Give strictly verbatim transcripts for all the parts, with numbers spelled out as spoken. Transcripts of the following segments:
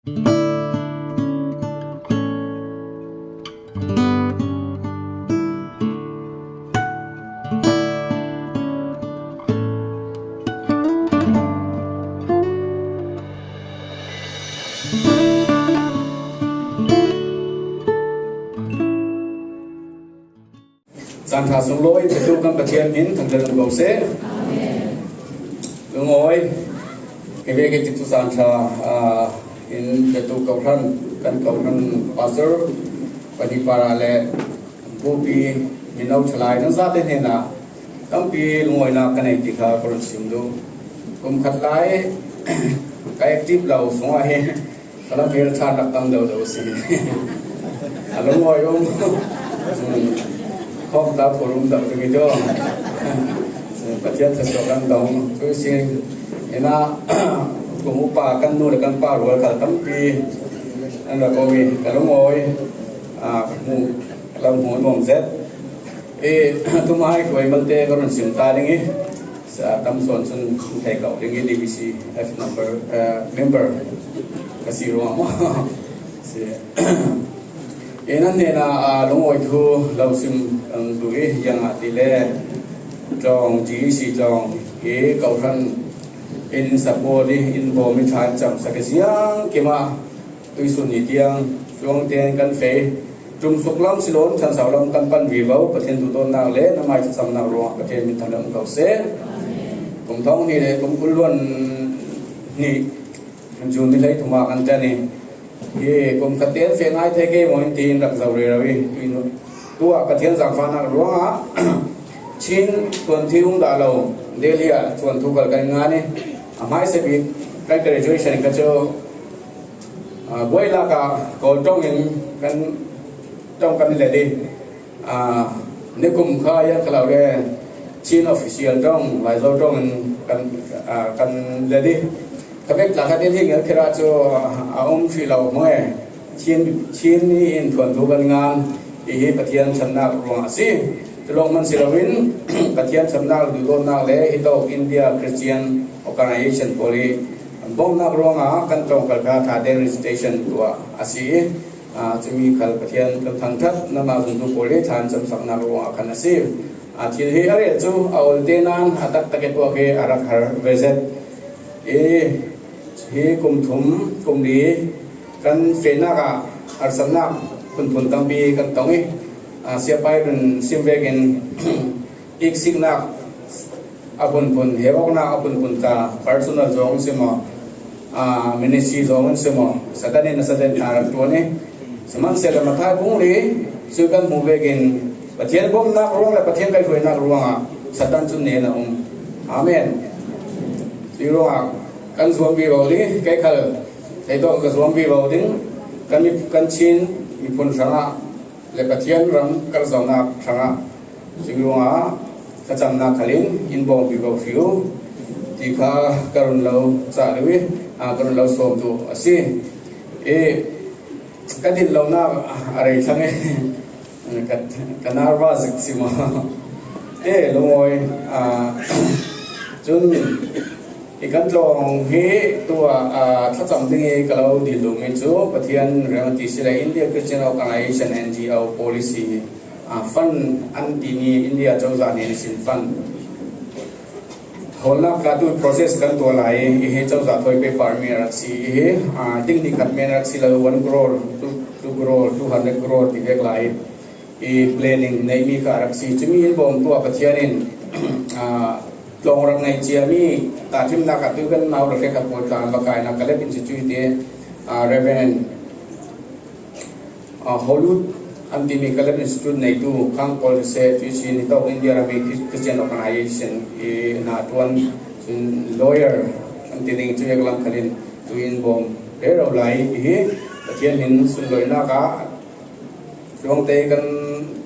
Zan ṭha sunglawi petu kan Pathian min thangṭhat um ko seh. Lungawi, hi vek i tikcu zan ṭha, ah, in petu kohran, kan kohran pastor, pahnih para le bupi mino ṭhalai nan zate hnenah tampi lungawinak ka nei ti kha ka run sim duh. Kum khat lai ka active lo sungah hi ka lam hel ṭhan rak tam deuh deuh a si. A lungawi um. Khawm ta phur um deuh ding i tu. Pathian thluachuah kan dong. Tu sin ina kum upa kan nu le kan pa rual khal tampi an rak um i ka lungawi, ah, ka hmu, ka lam hmu nuam zet. E, tumai khuai malte ka run sim ta ding i, sa tam sawn cun thei ko ding i D B C F number, eh, member ka si ruang maw. Si. E, nan hnenah, ah, lungawi thu lo sim ang duh i, ziangahtile tlawng, G E C tlawng hi kohhran in support i, in bawm i ṭhan camsak i, ziangkim ah tuisun ni tiang tluang tein kan fei. Ṭumsuk lam, silaw ṭhansau lam kan pan vivo. Pathian duhdawtnak le nangmah thlacamnak ruangah Pathian min thangṭhat um ko seh. Kum thong hnih le kum kul luan hnih June ni hleithum ah kan ṭan i, hi kum khat tein feh ngai thei ke maw in tiin rak zoh rero i, tuin tuah Pathian zaangfahnak ruangah Chin thuanthu um dah lo, Delhi ah thuanthu khal kan ngan i, a hmaisa bik kan graduation kha cu Aa, buailak ah Kawl ṭong in kan ṭong kan let i, aa, nikum kha yan kha lo le Chin official ṭong, Laizo ṭong in kan, aa, kan let i, kha vek tla kha tin hi ngel khirah cu a um hrih lo hmang e. Chin, Chin i in thuanthu kan ngan i hi Pathian ṭhatnak ruangah a si. Cu lawng hman si loin Pathian ṭhatnak, duhdawtnak le hitawk India Christian Organization pawl i bawmhnak ruangah kan ṭawngkal kha ṭha tein registration tuah a si i, aa, cumi khal Pathian kan thangṭhat, nanmah zumtu pawl i thlacamsaknak ruangah khan a si. Aa, thil hi a rel cu a olte nain a taktak i tuak i a rak har ve zet. I hi kum thum, kum li kan fehnak ah harsatnak phunphun tampi kan tong i, aa, siapai run sim vekin iksiknak a phunphun, heuhawknak a phunphun ta, personal zong si maw, aa, ministry zong si maw, Satan in a Satan hna rak ṭuan i, sihmanhsehlaw Matthai bung li cu kan hmuh vekin Pathian bawmhnak ruang le Pathian kaihhruainak ruangah Satan cu nen a um. Amen. Cuih ruangah kan zuam vivo ding, kei khal theitawk ka zuam vivo ding, kan mi, kan Chin miphun hrangah le Pathian ram karhzauhnak hrangah cuih ruangah ka camnak khalin in bawm vivo hri u ti kha ka run lo cah duh i, aa, ka run lo sawm duh a si. I, ka din lonak a rei thlang i, ka, ka narva zik si maw? E, lungawi, aa, cun i kan tlawng hi tuah, aa, thlacam ding i ka lo dil duhmi cu Pathian rian ti si le India Christian Organization, N G O, policy, aa, fund an timi India cozah hnen ihsin fund hawlnak tlatu process kan tuah lai i, hi cozah thawi pehpar mi a rak si i, hi, aa, ting hnih khat men a rak si lo, one crore, two, two crore, two hundred crore ti vek lai i, planning neimi kha a rak si. Cumi in bawm tuah Pathian in, aa, tlawng rak ngei ciami tahṭhimnak ah tu kan nau rak hrekkhat pawl tla an va kainak Caleb Institute te, aa, Reverend, aa, Hollywood an timi Caleb Institute neitu khang pawl siseh, cuih sin hitawk India rami Chris-, Christian Organization i hna ṭuan, cun lawyer an ti ding cu lam khalin tu in bawm rero lai i, hi Pathian hin sunlawinak ah tluangte kan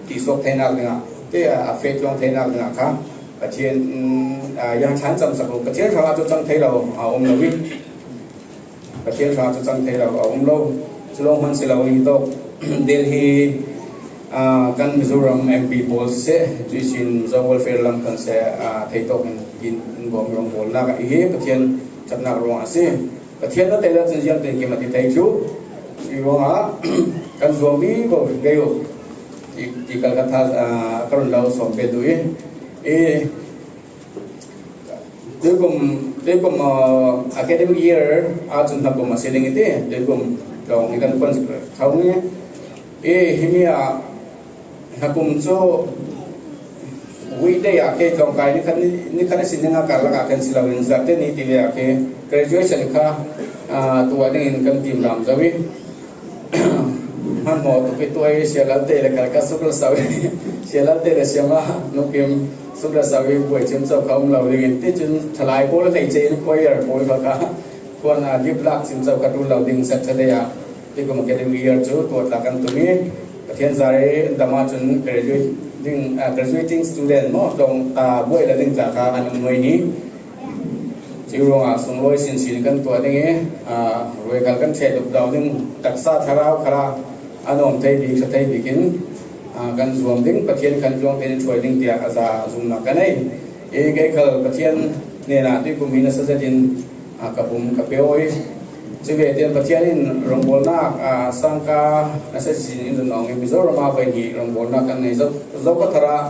tihsuak theinak dingah, te a feh tluang theinak dingah kha Pathian, mm, aa, yang ṭhan camsak u. Pathian hrangah cu cang thei lo a um lo i, Pathian hrangah cu cang thei lo a um lo. Cu lawng hman si lo i, hitawk Delhi, aa, kan Mizoram M P pawl siseh, cuih sin Zo welfare lam kan seh, aa, theitawk in, in, in bawm rawng bawlnak ah i, hi Pathian camnak ruang a si. Pathian na te la cun ziang ten kim a ti thei cu. Hi ruangah kan zuam vivo ve uh. Ti, ti kal ka tha, ah, ka run lo sawm pe duh i. I, tuikum, tuikum, ah, academic year ah cun hnakum a si ding i ti. Tuikum tlawng i kan kuan kho nge. I, himi ah hnakum cu weekday ah ke tlawngkai ni khat, ni, ni khat a si ning a karlak ah kan si lo in zate ni ti ve ah ke graduation kha, ah, tuah ding in kan tim lam zo i hmanhmawh tuk i tuah i sialalte le kal ka sukla sau i sialalte le siama nukim sukla sau i buai cim co kha um lo ding in ti cun thalai pawl a hleice in choir pawl kha kha kuan a dip lak cim co kha ṭul lo ding zate ah tuikum academic year cu tuah tla kan tum i Pathian zari dam ahcun graduate ding, ah, graduating student maw tlawng, ah, buai la ding tla kha an um nuai ni. Cu ruangah sunglawi sinsin kan tuah ding i, ah, ruai kal kan ṭheh dupdau ding taksa thlarau kha a nuam thei bik, sa thei bik in, ah, kan zuam ding, Pathian kan tluang tein ṭhuai ding tiah a za zumnak ka nei. I kei khal Pathian hnenah tuikum hi nasa zetin, ah, ka pum ka pe aw i, cu ve tian Pathian in rawngbawlnak, ah, sangka nasa sin in zon awng i Mizoram ah vaihnih rawngbawlnak kan nei zo, Zokhawthar ah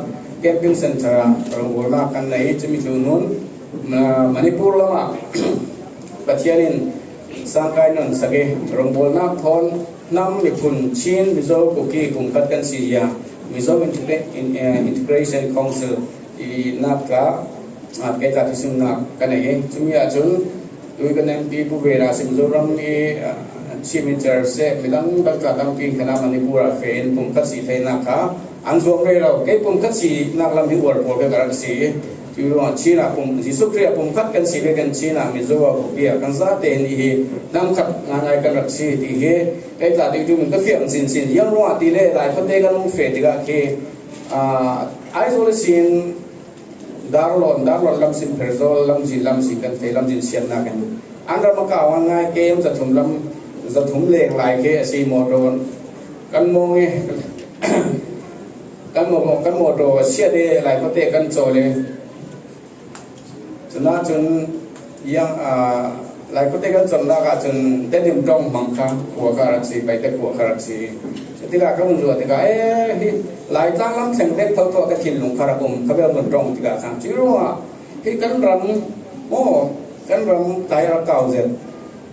camping center ah rawngbawlnak kan nei i cumi cu nun, ah, Manipur lamah Pathian in sangka in nonsak i rawngbawlnak thawn hnam miphun Chin, Mizo, Kuki pumkhat kan si ya Mizo Integra-, in, eh, Integration Council i nak tla, ah, kei tla thusimnak ka nei i cumi ahcun tui kan M P Pu Vera si Mizoram i, ah, Chief Minister seh midang dang tla tampi khan ah Manipur ah feh in pumkhat si theinak kha an zuam rero. Kei pumkhat sinak lam hi uar pawl kha ka rak si i, cu ruangah Chin ah pum, Jesuh Khrih ah pumkhat kan si ve kan Chin ah Mizo ah Kuki ah kan zate in hi hnam khat ngaingai kan rak si ti hi kei tla ding ṭum in ka fiang sinsin. Ziang ruangah ti le Lai khuate kan um feh tikah khi, ah, Aizawl ihsin Darlawn, Darlawn lam sin, Pherzawl lam sin, lam sin kan feh, lam sin siatnak in an ram a kau ngaingai kem zathum lam, zathum leng lai khi a si mawṭaw kan mawng i kan mawh, kan mawṭaw a siat i Lai khuate kan cawl i cun ahcun yang, ah, Lai khuate kan cawnnak ahcun Tedim ṭong hmang kha khua kha rak si, Paite khua kha rak si. Cutikah ka vun zuah tikah, eh, hi Laitlang lam thleng vek tho tho ka thinlung kha rak um, kha bel vun ṭong tikah khan. Cuih ruangah hi kan ram maw, kan ram tai rak kau zet.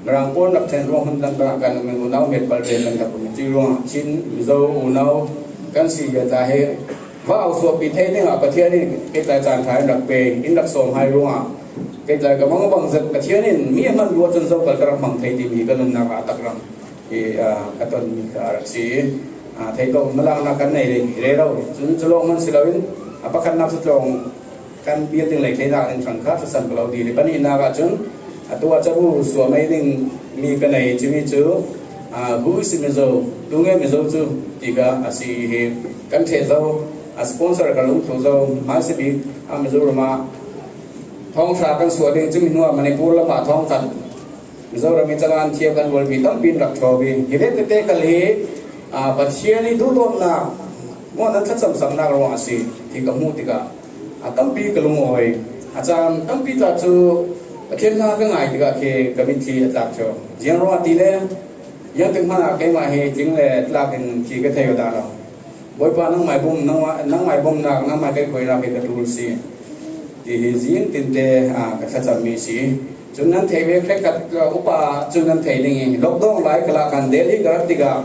Mirang pawl rak ṭhen ruang hun dangdang ah kan um i unau met pal ṭhen kan rak um i cuih ruangah Chin, Mizo, unau kan si ve ta hi va au suahpi thei dingah Pathian in kei tlai caan ṭha in rak pe, in rak sawm hai ruangah kei tlai ka mangbang zet Pathian in mi a hman ruah cun zo kal ka rak hmang thei timi ka nunnak ah a takram i, aa, ka tonmi kha a rak si i, aa, theih tawk malaknak kan nei rero. Cun cu lawng hman si loin a pakhatnak cu tlawng kan building lei theinak in ṭhang kha thlusan ka lo dil i pahnihnak ahcun atu ah cabu suah mai ding mi ka nei cumi cu, aa, Who is Mizo? Tu nge Mizo cu ti kha a si i hi kan ṭheh zo, a sponsor ka lungthu zo, hmaisabik a Mizoram ah thawngṭha kan suah ding cumi hnuah Manipur lamah thawngkhat Mizoram i caan thiam kan rualmi tampi in rak ṭhawp i hi vek tete khal hi, aa, Pathian i duhdawtnak maw nan thlacamsaknak ruang a si ti ka hmuh tikah a tampi ka lungawi. A caan tampi tla cu Pathian hna ka ngai tikah khi ka mitthli a tlak cio. Ziang ruangah ti le ziangtik hmanh ah keimah hi tling le tlak in khi ka thei aw dah lo. Bawipa, nangmai bawm, nangmai, nangmai bawmnak, nangmai kaihkhuainak hi ka ṭul si ti hi zing tinte, aa, ka thlacammi si. Cun nan theih ve hrekkhat, aa, upa cun nan thei ding i lockdown lai khalah khan Delhi ka rak tikah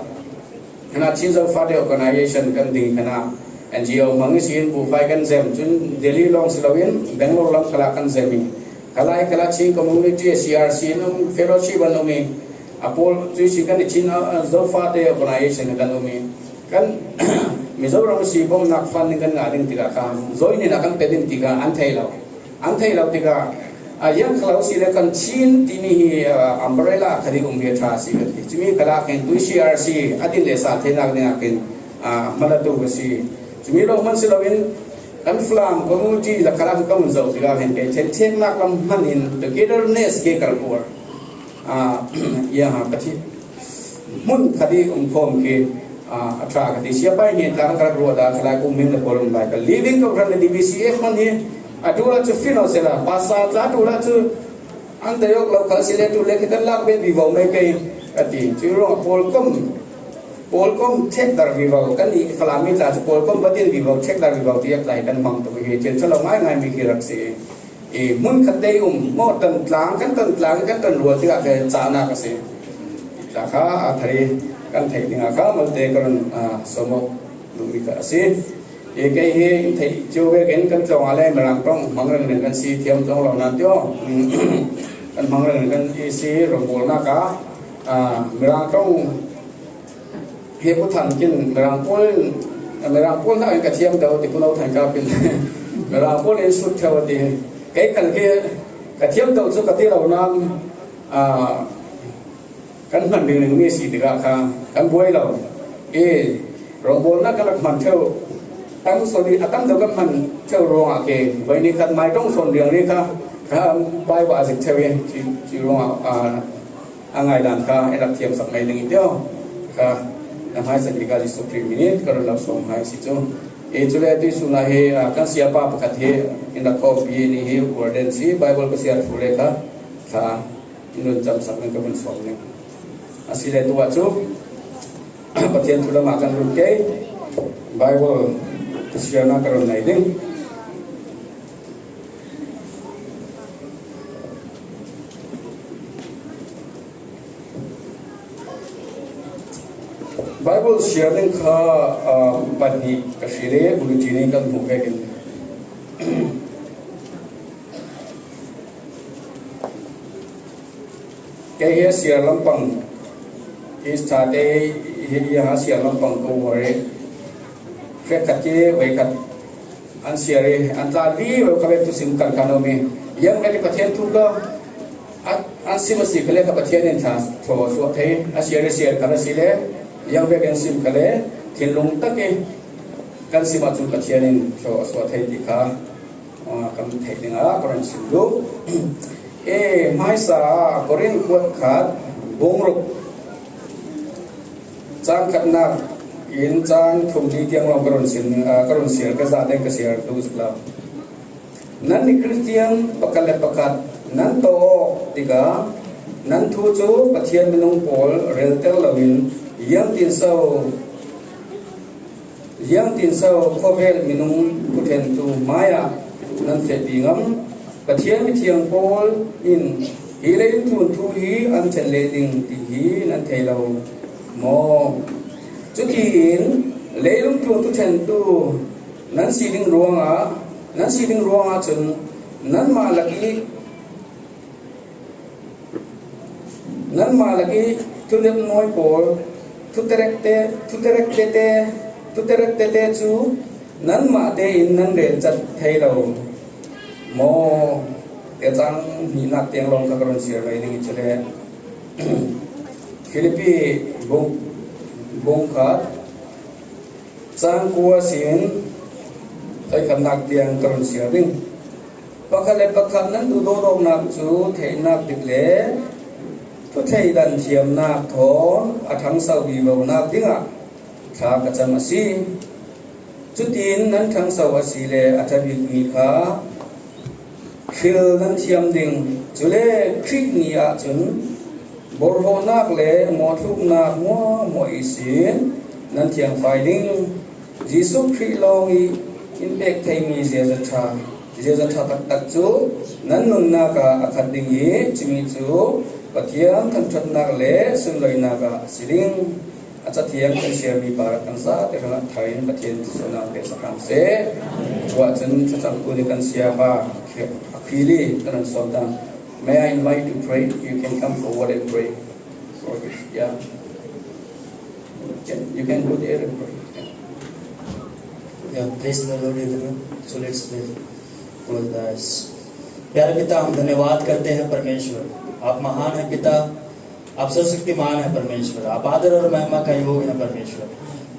Hana Chin Zofate Organization kan ding hana N G O hmang ihsin buhfai kan zem. Cun Delhi lawng si loin Bangalore lam khalah kan zem i khalai khalah Chin community, C R C an um, fellowship an um i a pawl cuih sin kan i Chin, aa, Zofate Organization kan um i kan Mizoram si bawmhnak fund ning kan ngah ding tikah kha, zawinin a kan pe ding tikah an thei lo. An thei lo tikah, a, ziang kha lo si le kan Chin timi hi, a, umbrella kha ding um hi a ṭha si kan ti. Cumi khalah khin tui C R C a din le sa theinak dingah khin, a, hmalatu ka si. Cumi lo hman si loin kan Falam community lakhalah kan zoh tikah khin kei thentheknak lam hman in togetherness ke kalpur. Aa, ia, Pathian hmun khat i um khawm khi, aa, a ṭha ka ti. Siapa i nih tla ka rak ruah dah khalai kung hming le pawl um lai ka living ka ran le D B C F hman hi a ṭul ah cu fin aw sela pasa tla ṭul ah cu An tei awk lo khal si le tu le khi kan lak bet vivo mai kei a ti. Chu ruang pawlkom, pawlkom thek dar vivo kan ni Falam mi tla chu pawlkom batin vivo thek dar vivo ti a tlai kan hmang tuk hi. Chin tha lo ngai ngai mi khi rak si. I hmun khat tei um maw tan tlang kan tan tlang kan tan rual tikah ke chahna ka si. Tla kha a thari kan theih dingah kha malte ka run, ah, sawm awk duh mi kha a si. I kei hi in theih cio vekin kan tlawng a le Mirang ṭawng hmang reng reng kan si thiam tlawng lo nan tio. Kan hmang reng reng kan i si rongbawlnak ah, ah, Mirang ṭawng hi Pu Than kin Mirang pawl in, Mirang pawl hna in ka thiam deuh ti Pu No Than Kap in Mirang pawl in sut theu a ti. Kei khal khi ka thiam deuh cu ka ti lo nan, ah, kan hman ding ding mi si tikah kha kan buai lo. I rongbawlnak kan rak hman theu tam sawn i a tam deuh kan hman theu ruangah ke voi ni khat mai ṭawng sawn riang ri kha ka Baibal a zik theu i ci, ci ruangah, ah, a ngaidan kha i rak thiamsak mai ding i tio kha na hmaisa tikah Jesuh Khrih min in ka run lo sawm hai si cu. I cule tuihsun ah hi, ah, kan siapa pakhat hi in rak kawpi ni hi ordain si Baibal ka siar thu le kha thla in run camsak nan ka vun sawm ning. A si le tu ah cu Pathian thu lamah kan lut kei, Baibal siarnak ka run nei ding. Baibal siar ding kha, ah, pahnih ka hrilh i bulletin in kan hmuh vekin. Kei hi a siar lampang, i ṭha te hi, hi a siar lampang ko hore. Hrekkhat khi veikhat an siar i an tla vivo kha vek tu sim kan kan om i. Yang kha i Pathian thu kha a, an sim a si kha le kha Pathian in thla thaw suak thei. A siar i siar kha a si le yang vek an sim kha le thinlung tak i kan sim ahcun Pathian in thaw suak thei ti kha, ah, kan theih dingah ka run sim duh. E, hmaisa ah Korin kuat khat bung ruk cang khatnak in cang thum li tiang lawng ka run sim, ah, ka run siar, ka zate ka siar duh zik lo. Nannih Khristian pakhat le pakhat nan tawh awk tikah nan thu cu Pathian minung pawl relter loin ziangtin so Ziangtin so khawvel minung thuṭhentu hmaiah nan fehpi ngam? Pathian mithiang pawl in hi leilung ṭhun thu hi an ṭhen leh ding ti hi nan thei lo maw? Cutiin leilung ṭhun thuṭhentu nan si ding ruangah, nan si ding ruangah cun nanmah lak i Nanmah lak i thunep nawi pawl, thuterek te, thuterek tete, thuterek tete cu nanmah tein nan relcat thei lo maw? Te cang hnihnak tiang lawng kha ka run siar mai ding i cule Filipi bung, bung khat cang kua sin hleikhatnak tiang ka run siar ding. Pakhat le pakhat nan duhdawt awknak cu theihnak dik le thutheidan thiamnak thawn a ṭhangso vivonak dingah thla ka cam a si. Cutin nan ṭhangso a si le a ṭha bikmi kha hril nan thiam ding. Cule Khrih ni ahcun borhhlawhnak le mawhthluknak hmuahhmuah ihsin nan thiangfai ding. Jesuh Khrih lawng i in pek theimi ziaza ṭha, ziaza ṭha taktak cu nan nunnak ah a khat ding i cumi cu Pathian thangṭhatnak le sunloinak ah a si ding. A cathiang kan siarmi pa rak kan zate hrangah thar in Pathian thluachuahnak pek sak hram seh. Tuah cun thlacamtu nih kan siapa a khil i kan run sawm dang. May I invite you to pray? You can come forward and pray for this. Yeah. You can, you can go there and pray. Yeah. Yeah, praise the Lord, everyone. So let's pray. Close the eyes. प्यारे पिता, हम धन्यवाद करते हैं परमेश्वर, आप महान हैं पिता, आप सर्वशक्तिमान हैं परमेश्वर, आप आदर और महिमा का योग हैं परमेश्वर।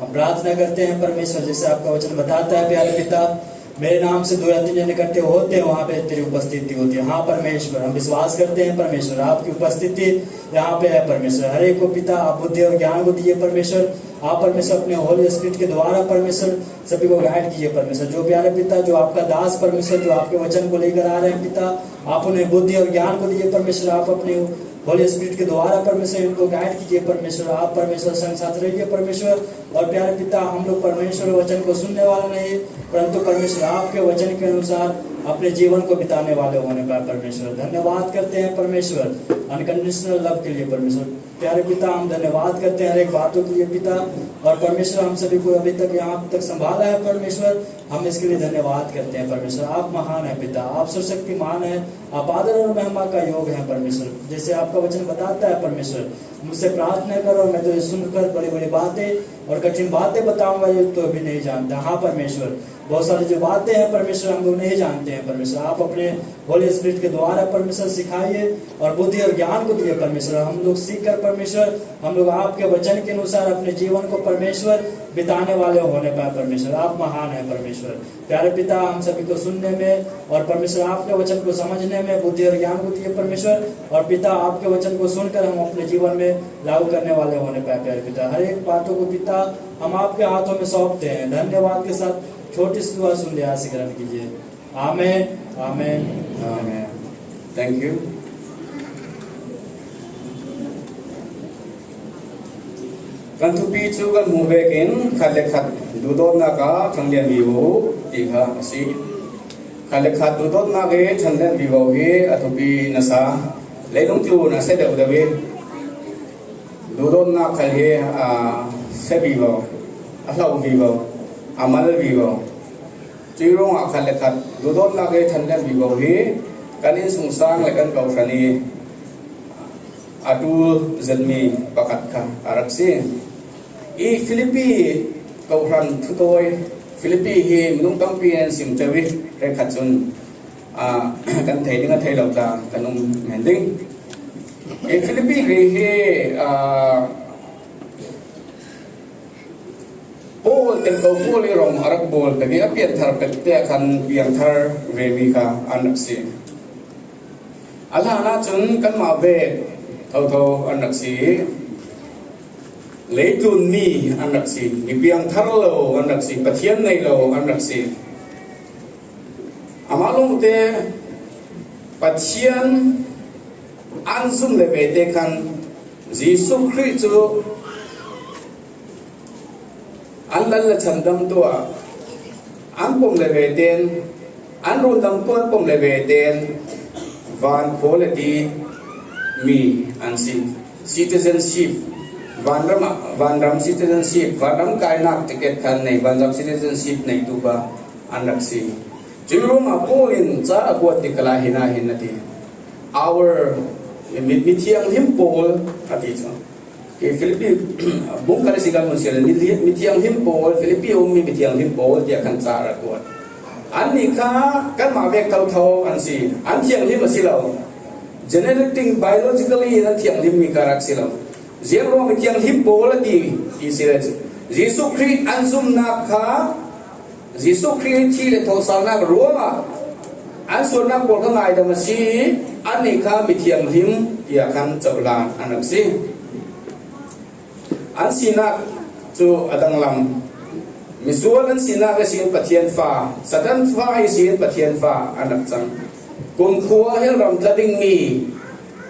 हम प्रार्थना करते हैं परमेश्वर, जैसे आपका वचन बताता है प्यारे पिता, मेरे नाम से दो या तीन जन इकट्ठे होते हैं, वहाँ पे तेरी उपस्थिति होती है। हाँ परमेश्वर, हम विश्वास करते हैं परमेश्वर, आपकी उपस्थिति यहाँ पे है परमेश्वर। हर एक को पिता आप बुद्धि और ज्ञान को दिए परमेश्वर, आप परमेश्वर अपने होली स्पिरिट के द्वारा परमेश्वर सभी को गाइड कीजिए परमेश्वर। जो प्यारे पिता, जो आपका दास परमेश्वर, जो आपके वचन को लेकर आ रहे हैं पिता, आप उन्हें बुद्धि और ज्ञान को दीजिए परमेश्वर। आप अपने होली स्पिरिट के द्वारा परमेश्वर इनको गाइड कीजिए परमेश्वर। आप परमेश्वर संग साथ रहिए परमेश्वर। और प्यारे पिता, हम लोग परमेश्वर वचन को सुनने वाला नहीं, परंतु परमेश्वर आपके वचन के अनुसार अपने जीवन को बिताने वाले होने पाए परमेश्वर। धन्यवाद करते हैं परमेश्वर, अनकंडीशनल लव के लिए परमेश्वर। प्यारे पिता, हम धन्यवाद करते हैं हर एक बातों के लिए पिता। और परमेश्वर, हम सभी को अभी तक यहाँ तक संभाला है परमेश्वर, हम इसके लिए धन्यवाद करते हैं परमेश्वर। आप महान है पिता, आप सर्वशक्तिमान है, आप आदर और महिमा का योग है परमेश्वर। जैसे आपका वचन बताता है परमेश्वर, मुझसे प्रार्थना करो, मैं तुझे सुनकर बड़ी बड़ी बातें और कठिन बातें बताऊंगा जो तू अभी नहीं जानता। हाँ परमेश्वर, बहुत सारी जो बातें हैं परमेश्वर, हम लोग नहीं जानते हैं परमेश्वर। आप अपने होली स्पिरिट के द्वारा परमेश्वर सिखाइए और बुद्धि और ज्ञान को दिए परमेश्वर। हम लोग सीख कर परमेश्वर, हम लोग आपके वचन के अनुसार अपने जीवन को परमेश्वर बिताने वाले होने पाए परमेश्वर। आप महान है परमेश्वर। प्यारे पिता, हम सभी को सुनने में और परमेश्वर आपके वचन को समझने में बुद्धि और ज्ञान को दिए परमेश्वर। और पिता, आपके वचन को सुनकर हम अपने जीवन में लागू करने वाले होने पाए प्यारे पिता। हर एक बातों को पिता, हम आपके हाथों में सौंपते हैं। धन्यवाद के साथ छोटी सी दुआ सुन ले, आशीर्वाद कीजिए। आमेन, आमेन, आमेन। Thank you. Kan thupi chu kan hmuh vekin khat le khat duhdawtnak ah ṭhanglen vivo ti kha a si. Khat le khat duhdawtnak i ṭhanglen vivo hi a thupi nasa. Leilung tlun a sia deuhdeuh i duhdawtnak khal hi a sia vivo, a hlau vivo, a mal vivo. Cuih ruangah khat le khat duhdawtnak i ṭhanglen vivo hi kan innsungsang le kan kohhran i a ṭul zetmi pakhat kha a rak si. I Filipi kohhran thutawi, Filipi hi minung tampi an sim ṭeu i hrekkhat cun, ah, kan thei ding a thei lo tla kan um men ding. I Filipi rih hi, ah, Paul, telko Paul i ram a rak bawl pek i a pianthar pek te ah khan piangthar vemi kha an rak si. A hlan ahcun kanmah vek thotho an rak si. Leitlun mi an rak si. Mi piangthar lo an rak si. Pathian nei lo an rak si. Amah lawngte Pathian an zum le ve te khan Jesuh Khrih cu an lal le cham dam tuah, an pom le ve ten, an rundam tuah, an pom le ve ten van khua le ti mi an si. Citizenship, vanram ah, vanram citizenship, vanram kainak ticket khan nei, vanram citizenship neitu kha an rak si. Cuih ruangah Paul in ca a kuat tikal ah hin ah hin a ti. Our, mi, mithianghlim pawl a ti cu. Hi Filipi bung khat a si kan hmuh si le, mi, mithianghlim pawl, Filipi a ummi mithianghlim pawl tiah khan ca a rak kuat. Annih kha kanmah vek thotho an si. An thianghlim a si lo. Genetic, biologically in an thianghlimmi kha rak si lo. Ziang ruang mithianghlim pawl a ti, ti si le cu, Jesuh Khrih an zumnak kha, Jesuh Khrih thi le thawhsalnak ruangah an sualnak pawl kha ngaidam a si i, annih kha mithianghlim tiah khan cohlan an rak si. An sinak cu a danglam. Misual an sinak ihsin Pathian fa, Satan fa ihsin Pathian fa an rak cang. Kumkhua hell ram tla dingmi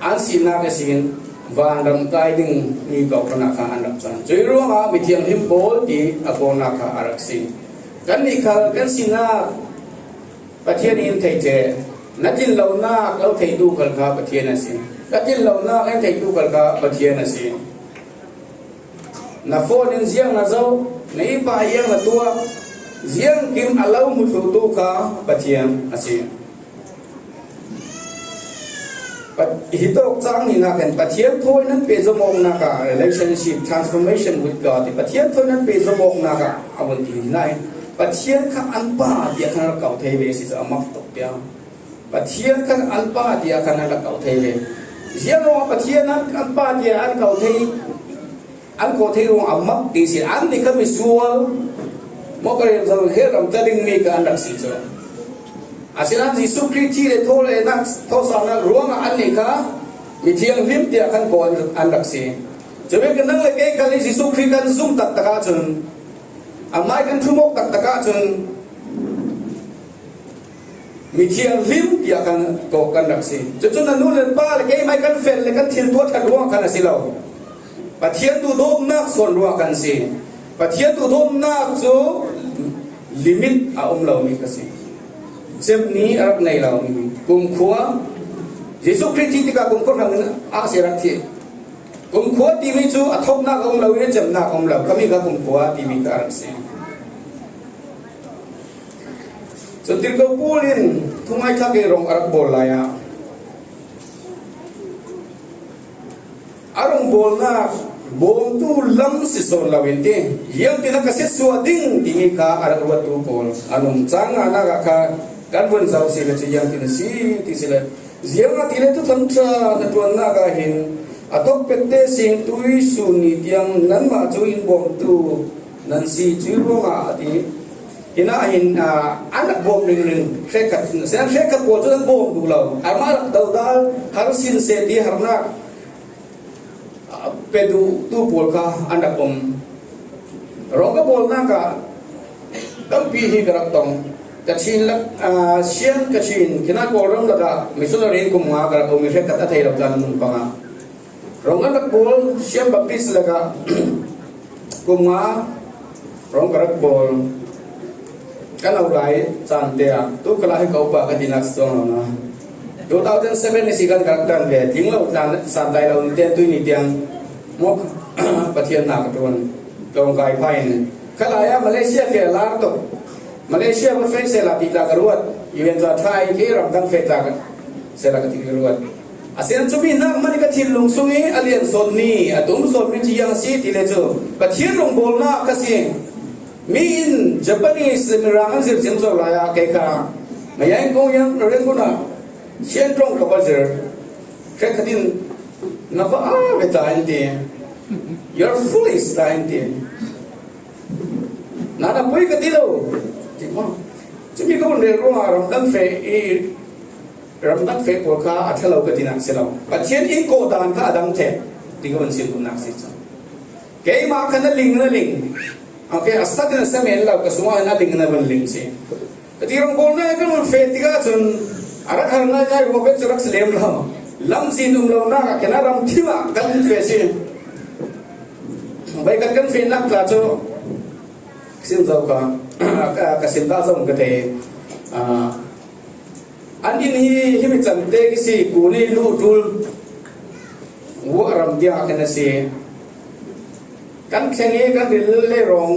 an sinak ihsin vanram kai dingmi kohhran ah khan an rak cang. Cuih ruangah mithianghlim pawl ti a kawknak kha a rak si. Kannih khal kan sinak Pathian in thei ṭheh. Na tlinlonak lo theitu khal kha Pathian a si. Ka tlinlonak in theitu khal kha Pathian a si. Na phone in ziang na zoh, na ihpah ziang na tuah, ziangkim a lo hmu thlutu kha Pathian a si. Hi tawk cang hnihnak in Pathian thawi nan pehzom awknak ah relationship, transformation with God, Pathian thawi nan pehzom awknak ah a vun ti hna in Pathian kha an pa tiah khan rak kau thei ve si cu a mak tuk tiang. Pathian kha an pa tiah khan an rak kau thei ve. Ziang ruangah Pathian an, an pa tiah an kau thei, an kau thei ruang a mak ti si. Annih kha misual, mawka rel zong hell ram tla dingmi kha an rak si cu. Asinain Jesuh Khrih thi le thaw le nak, thawhsalnak ruangah annih kha mithianghlim tiah khan kawl an rak si. Cuvekin nang le kei khal hi Jesuh Khrih kan zum taktak ahcun, amah ih kan thumawk taktak ahcun, mithiang hlim tiah kan kawh kan rak si. Cucu na nu le pa le keimah ih kan fel le kan thil tuah ṭhat ruangah khan a si lo. Pathian duhdawtnak sawn ruangah kan si. Pathian duhdawtnak cu limit a um lomi ka si. Cemh ni a rak nei lomi. Kumkhua, Jesuh Khrih thih tikah kumkhua hrangin a si rak thih. Kumkhua timi cu a thawknak a um lo i a cemnak a um lo. Kami kha kumkhua timi kha a rak si. Cun tirhkoh Paul in thungaithlak i rong a rak bawl lai ah, a rongbawlnak bawmtu lam si sawn loin ti, ziangtin a ka siatsuah ding timi kha a rak ruattu pawl an um. Caang nganak ah kha kan vun zoh si le cu ziangtin a si ti si le, ziangahtile Thuthang ṭha hnaṭuannak ah hin a thawkpekte sing tuisun ni tiang nanmah cu in bawmtu nan si, cuih ruangah a ti. Hinah hin, aa, an rak bawm ringring, hrekkhat, hrekkhat pawl cu an bawm duh lo. Amah rak dodal, har sin seh ti harnak, aa, pe duhtu pawl kha an rak um. Rong ka bawlnak ah tampi hi ka rak tong. Ka Chin lak, aa, Sian ka Chin, khinah Kawlram lakah missionary in kum nga ka rak um i hrekkhat a thei lo caan an um panga. Rong an rak bawl, Siam Baptist lakah kum nga rong ka rak bawl. Kan au lai caan te ah, tu kha lai ka upa ka tinak si cuang lo na. Two thousand seven ni si kan ka rak ṭan ve, ting lo tlan santlai lo ni tiang, tui ni tiang maw, Pathian hna ka ṭuan, ka rong kai phah in. Kha lai ah Malaysia feh a lar tuk. Malaysia va feh sehla ti tla ka ruat. U N tla ṭha in khi ramdang feh tla ka sehla ka ti ka ruat. Asinan cumi hnak hmanh i ka thinlung sung i a lian zawtmi, a tum zawtmi cu ziang a si ti le cu Pathian rongbawlnak ka si. Mi in Japanese le Mirang an zir ciamco lai ah kei kha Mayaing kong yang Rangoon ah Sian ṭong ka va zir. Hrekkhat in, "Na va au ve," ta an ti. "You're foolish," ta an ti. "Na na poi," ka ti lo. Ti maw? Cumi ka vun rel ruangah ramdang feh i, ramdang feh pawl kha a ṭha lo ka tinak si lo. Pathian in kawh dan kha a dang ṭheh ti ka vun sim duhnak si cu. Keimah khan a ling, na ling. Okay, a sat in a sa men lo, ka sungah hin a ling, na vun ling si. Ka ti rongbawlnak kan vun feh tikah cun a rak har ngaingai ruang cu rak si lem lo. Lamzin um lonak ah khin a ram thim ah kan vun feh si. Voikhat kan fehnak tla cu ka sim zo kha, ka, ka sim dah zong ka thei. Ah, an inn hi himi cante khi si, kun i luh ṭul, vuah ram tiang ah khin a si. Kan thleng i kan ril le rawng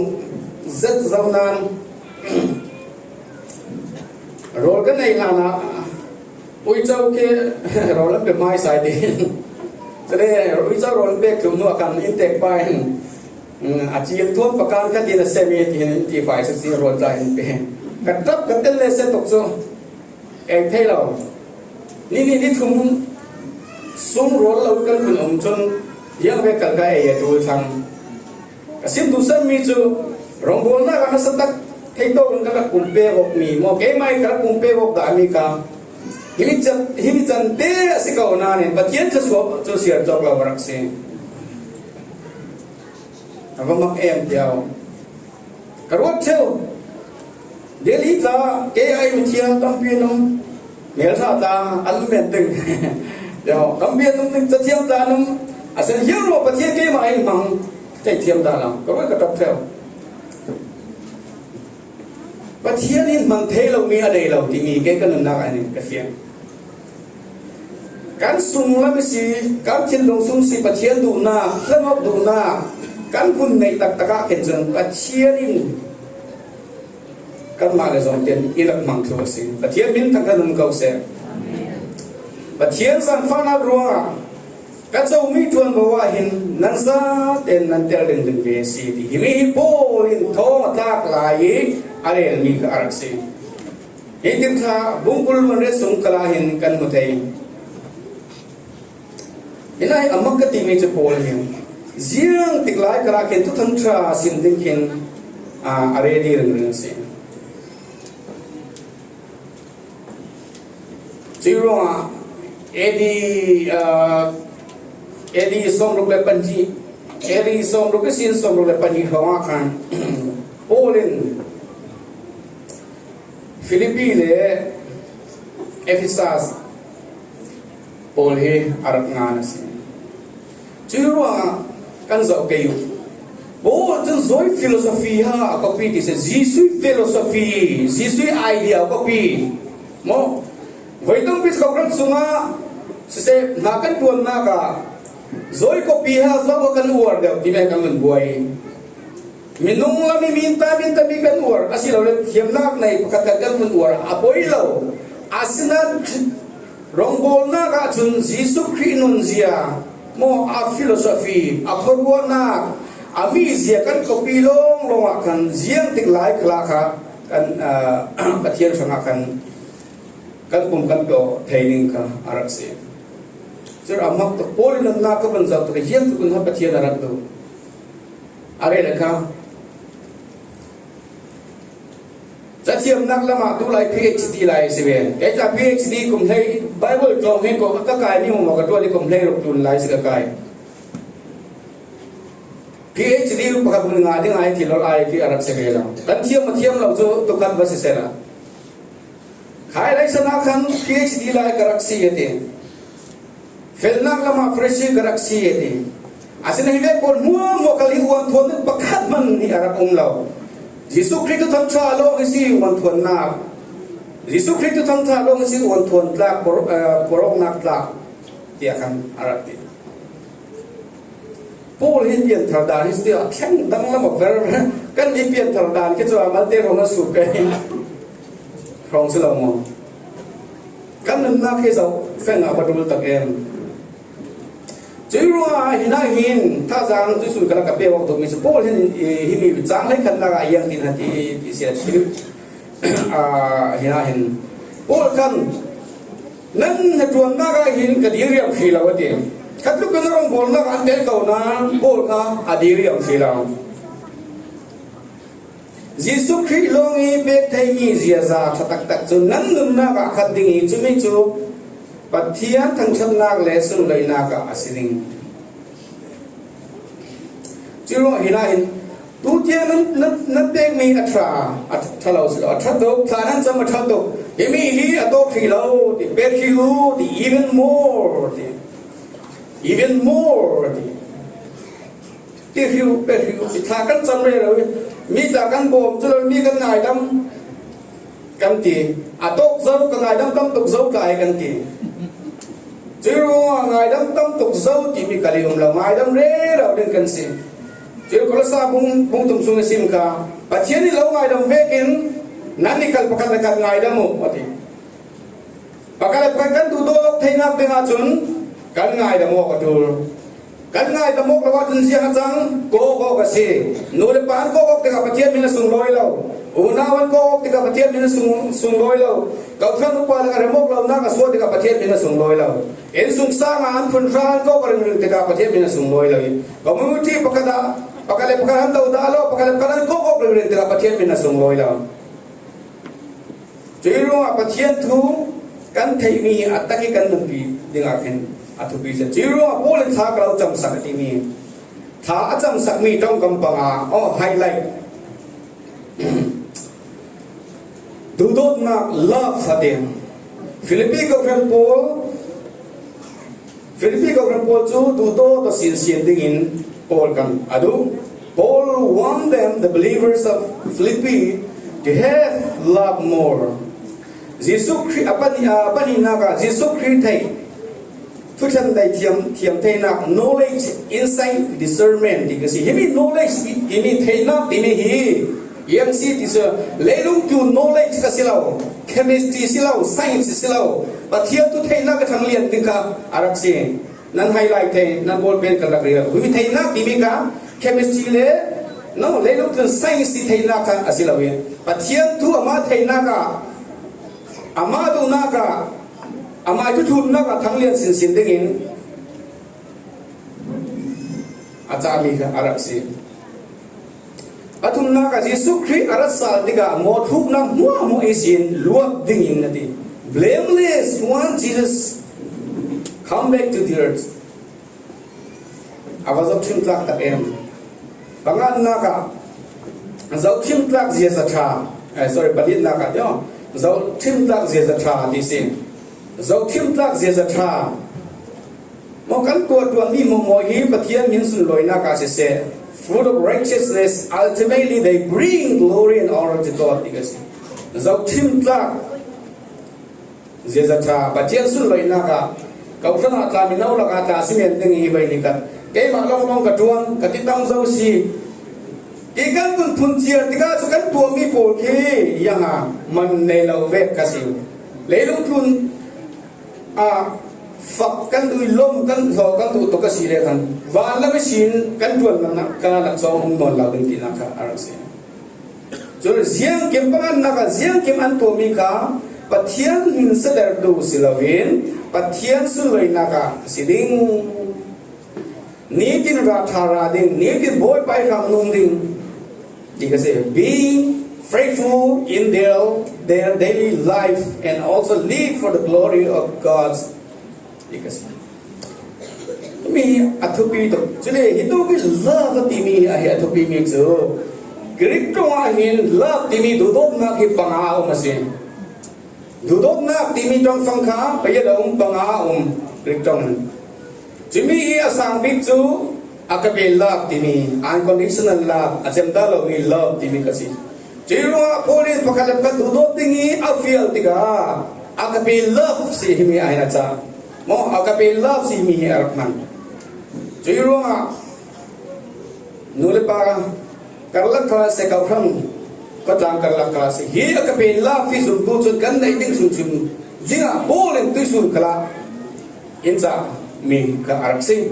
zet zo nain rawl kan ei hlan ah uico khi rawl an pe hmaisai ti. Cule uico rawl an pek tluk hnu ah khan inntek pa in, "A cil thuam pakan khat in a sem i," tihin in ti fai sisi rawl tla in pe. Ka ṭap ka tel le se tuk cu. Ei thei lo. Ni hnih ni thum sung rawl lo kan vun um cun, ziang ve kal ka ei a ṭul thlang. Ka sim duhsanmi cu, rongbawlnak ah nasa tak thei to in ka rak pumpe awkmi maw, keimah in ka rak pumpe awk dahmi kha, himi can, himi cante a si ko nain Pathian thluachuah cu siar cawk lo a rak si. A va mak em tiau. Ka ruat ṭheu. Delhi tla, kei ai mithiam tampi an um. Melṭha tla, an um men ding. Yo, tampi an um ding, cathiam tla an um. A sen hial ruah Pathian keimah in hmang, ka theithiam ta lo. Ka ruat ka ṭap ṭheu. Pathian in hman thei lomi a nei lo timi kei ka nunnak ah hin ka fiang. Kan sunglam i si, kan thinlung sung si Pathian duhnak, hlanawk duhnak kan vun neih taktak ah khin cun Pathian in kanmah le zong ten i rak hmang thlu a si. Pathian min thang kan um ko seh. Pathian zaangfahnak ruangah ka comi ṭuanvo ah hin nan zaten nan tel dingding ve a si ti himi hi Paul in thawng a tlak lai i a relmi kha a rak si. Hi tirhthlah bungkul luan riat sung kal ah hin kan hmu thei. Hi lai a mak ka timi cu Paul hi ziang tik lai kal ah khin Thuthang ṭha sim ding khin, aa, a ready ringring a si. Cuih ruangah A D, aa, A D sawmruk le pahnih A D sawmruk le sawmruk le pahnih hrawngah khan Paul in Philippi le Ephesus pawl hi a rak ngan a si. Cuih ruangah kan zoh kei uh. Paul cun zawi philosophy ha a copy ti si, Jesuh philosophy, Jesuh idea a copy maw? Voi tampi si Kawhhran sungah siseh, hna kan ṭuannak ah zawi copy ha zoh kan uar deuh timi kan vun buai. Minung lam i minta minta mi kan uar, asilole thiamnak nei pakhat kan vun uar a poi lo. Asinain rawngbawlnak ah cun Jesuh Khrih nunzia maw, a philosophy, a khuaruahnak, a mizia kan copy lawnglawng ah khan ziangtik lai khalah kha kan, ah, Pathian hrangah khan kan pum kan pawh thei ning kha a rak si. Cun a hmak tuk, Paul in nunnak ka vun zoh tuk, hiam tuk in ha Pathian a rak duh. A rel kha, cathiamnak lamah tu lai P H D lai a si ve. Kei ca P H D kum hlei, Bible tlawng hi ko ka kai ni maw, ka ṭuan hi kum hlei ruk tlun lai si ka kai. P H D pakhat hun ngah ding ai ti lo ai ti a rak si ve lo. Kan thiam a thiam lo cu tukhat va siseh la. Khai lai sana khan P H D lai ka rak si a ti. Felnak lamah fresh ka rak si a ti. Asinain hi ve pawl hmuahhmuah kal hi uanthuan pakhat hman hi a rak um lo. Jesuh Khrih thuthang ṭha lawng hi si uanthuannak. Jesuh Khrih thuthang ṭha lawng hi si uanthuan tlak, por-, eh, porawknak tlak tiah khan a rak ti. Paul hi pianthar dan hi si a thleng danglam a ver kan i pianthar dan khi cu a malte hrawng a suk kei. Hrawng si lo maw? Kan nunnak hi zoh feng ah va ṭul tak em? Cuih ruangah hinah hin thazaang tuisun ka lak a pe awk duhmi cu Paul hin, eh, himi cang hleikhatnak ah a iang tin ha ti, ti si a ti. Ah, hinah hin Paul khan nan hnaṭuannak ah hin ka diriam hri lo a ti. Khatluk in a rawngbawlnak ah an tel ko nain Paul kha a diriam hri lo. Jesuh Khrih lawng i pek theimi ziaza ṭha taktak cu nan nunnak ah khat ding i cumi cu Pathian thangṭhatnak le sunlawinak ah a si ding. Curuangah hinah hin tutiang nan, nan, nan pekmi a ṭha, a ṭha lo si lo, a ṭha tuk, thla nan cam a ṭha tuk, himi hi a tawk hrih lo ti, pek hrih u ti, even more ti, even more ti. Ti hriu, pe hriu, i thla kan cam rero i, mi tla kan bawm cu lo, mi kan ngaidam kan ti. A tawk zo, ka ngaidam tam tuk zo tlai kan ti. Cuih ruangah ngaidam tam tuk zo timi kal i um lo, ngaidam rero ding kan si. Cuih Kolosa bung, bung thum sung i sim kha, Pathian i lo ngaidam vekin nan i kal pakhat le khat ngaidam uh, a ti. Pakhat le pakhat kan duhdawt theinak ding ahcun kan ngaidam awk a ṭul. Kan ngaidam awk lo ahcun ziang a cang, kawk awk a si. Nu le pa an kawk awk tikah Pathian min a sunglawi lo. Unau an kawk awk tikah Pathian min a sung, sunglawi lo. Kawhhran upa le a rem awk lonak a suah tikah Pathian min a sunglawi lo. Innsungsang ah an phunhra an kawk a ringring tikah Pathian min a sunglawi lo. Community pakhat ah pakhat le pakhat an dodah lo, pakhat le pakhat an kawk awk ringring tikah Pathian min a sunglawi lo. Cuih ruangah Pathian thu kan theihmi a tak i kan nunpi dingah khin a thupi si. Cuih ruangah Paul in thla ka lo camsak a timi, thla a camsakmi ṭongkam panga, oh, highlight. Duhdawtnak, love, a ti. Philippi kawhhran pawl, Philippi kawhhran pawl cu duhdawt a sinsin dingin Paul kan a duh. Paul want them, the believers of Philippi, to have love more. Jesuh Khrih a pahnih, a pahnihnak ah Jesuh Khrih theih, thuṭhen daithiam, thiam theinak, knowledge, insight, discernment ti ka si. Himi knowledge ti, timi theihnak timi hi iang si ti cu, leilung tu knowledge ka si lo, chemistry si lo, science si lo, Pathian tu theihnak a ṭhanglian ding kha a rak si. Nan highlight thei, nan ball pen kan rak rel. Himi theihnak timi kha chemistry le, no, leilung tu science ti theihnak kha a si lo i, Pathian tu amah theihnak ah, amah duhnak ah, amah thuthumnak ah ṭhanglian sinsin dingin a cami kha a rak si. A thumnak ah Jesuh Khrih a rat sal tikah mawṭhuknak hmuahhmuah ihsin luat dingin a ti. Blameless, want Jesus come back to the earth. A va zohthim tlak tak em? Panganak ah zohthim tlak ziaza ṭha, eh, sorry, palinak ah tio, zohthim tlak ziaza ṭha ti si. Zohthim tlak ziaza ṭha. Maw, kan tuahtuah mi mawmaw hi Pathian min sunlawinak ah siseh, fruit of righteousness, ultimately they bring glory and honor to God, ti ka si. Zohthim tlak ziaza ṭha, Pathian sunlawinak ah, kohhran ah tla, mino lak ah tla si men ding hi vai ni kan. Keimah lawnglawng ka ṭuan, ka ti tam zo si. Ti kan vun phun ciar tikah cu kan tuahmi pawl khi iang a man nei lo vek ka si. Leilung tlun ah fak kan duh i lawm kan hlawh kan duh tuk a si le khan, van lam ihsin kan ṭuan naknak ka laksawng um nawn lo ding tinak kha a rak si. Cun ziangkim, panganak ah ziangkim an tuahmi kha Pathian hminsatertu si loin Pathian sunlawinak ah a si ding. Nitin ra ṭha ra ding, nitin Bawipa i hram nung ding, ti ka si. Being faithful in their, their daily life and also live for the glory of God's, ti ka si. Mi a thupi tuk. Cule hi tu mi love a timi a hi a thupi mi cu Greek ṭong ah hin love timi duhdawtnak hi panga a um a si. Duhdawtnak timi ṭongfang kha pahnih a um, panga a um, Greek ṭong in. Cumi hi a sang bik cu agape love timi, unconditional love, a cemdah lomi love timi ka si. Cui ruangah Paul in pakhat le pakhat duhdawt ding i a fial tikah agape love si himi a hin a cah. Maw, agape love si himi hi a rak hman. Cui ruangah nu le pa karlak kha seh, kohhran khuatlang karlak kha seh, hi agape love hi zumtu cun kan neih ding hrimhrim dingah Paul in tuihsun khalah in cah mi kha a rak si.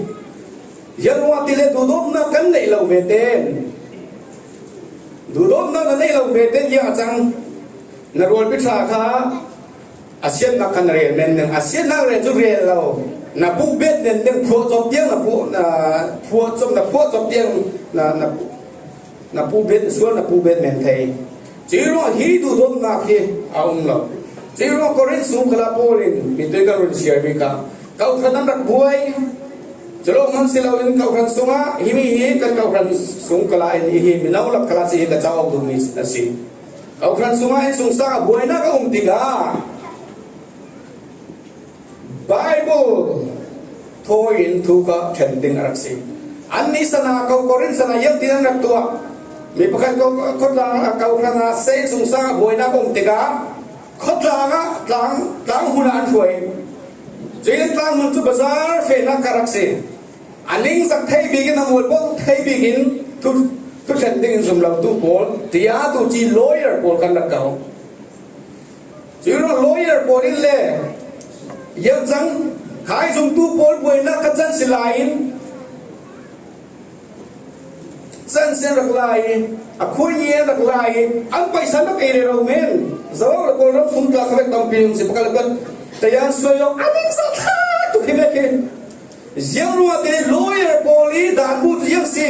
Ziang ruah ti le duhdawtnak kan neih lo ve tein, duhdawtnak na neih lo ve tein ziang a cang? Na rualpi ṭha kha a siatnak kha na rel men ding, a siatnak rel cu rel lo, na puh bet men ding, phuah cawp tiang na phuah, na phuah cawp, na phuah cawp tiang na, na, na puh bet, sual na puh bet men thei. Cui ruangah hi duhdawtnak hi a um lo. Cui ruangah Korin sung khalah Paul in mi tui kan run siar mi kha, kohhran an rak buai. Cu lo hman si loin kohhran sungah himi hi kan kohhran sung khalah in i hi mino lak khalah si hi ka cauk duhmi a si. Kohhran sungah innsungsang ah buainak a um tikah Baibal thawi in thu kha ṭhen ding a rak si. Annih san ah, ko Korin san ah ziangtin an rak tuah? Mi pakhat ko, ko tlang, a kohhran ah seh, innsungsang ah buainak a um tikah khuatlang ah tlang, tlang hun ah an hruai. Cuih tlang hun cu bazar fehnak kha rak si. A ningzak thei bik in, a mualpho thei bik in thu, thu ṭhen ding in zum lotu pawl, tiah tu ci lawyer pawl kan rak ko. Cui ruang lawyer pawl in le ziang cang, khai zumtu pawl buainak kha can si lai in, can si an rak lai i, a khuaini an rak lai i, an paisa rak ei rero men. Zoh le Kawlram sung tla kha vek tampi um si, pakhat le pakhat tayan suai lo, a ningzak thla tuk hi vek hi. Ziang ruangah ti lawyer pawl i dan bu cu ziang si,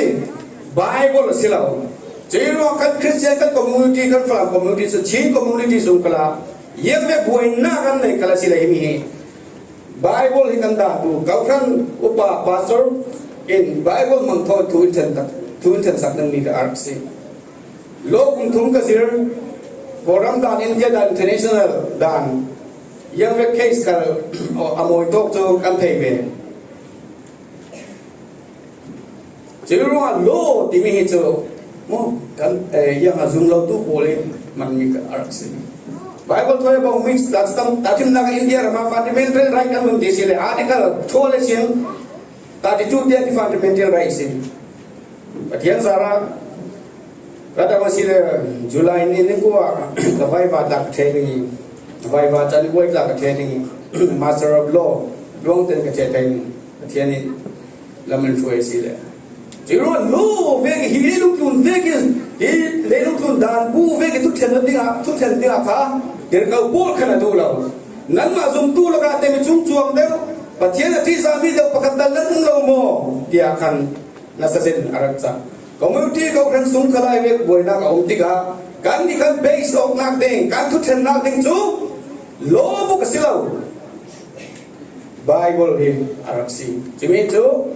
Baibal a si lo. Cui ruang kan Khristian, kan community, kan Falam community cu Chin community sung khalah ziang vek buainak kan nei khalah si le himi hi. Baibal hi kan dan bu, kohhran upa, pastor in Baibal mang thawn thu in ṭhen tak, thu in ṭhen sak dingmi kha a rak si. Law kum thum ka zir, Kawlram dan, India dan, international dan, ziang vek case khal a mawi tawk cu kan thei ve. Cui ruangah law timi hi cu, maw, kan, eh, ziang a zum lotu pawl i manmi kha a rak si. Baibal thawi a bawmmi tahṭhimnak ah India ram ah fundamental right kan vun ti si le, article thawh le sin, thirty-two tiang hi fundamental right si. Pathian zarah ka dang a si le, July ni ni kua ka vaiva tla ka ṭheh ding i, vaiva can buai tla ka ṭheh ding i, Master of Law, luang ten ka ṭheh thei ding, Pathian in lam in hruai si le. Cui ruang law vek i, hi leilung tlun vek i, hi leilung tlun dan bu vek i, thuṭhen dingah, thuṭhen dingah kha tirhko pawl kha na duh lo. Nanmah zumtu lakah temi cung cuang deuh, Pathian a ṭihzahmi deuh pakhat tal nan um lo maw? Tiah khan nasa zet in a rak cah. Community, kohhran sung khalah vek buainak a um tikah kannih kan base awknak ding, kan thuṭhennak ding cu law buk a si lo. Baibal hi a rak si. Cumi cu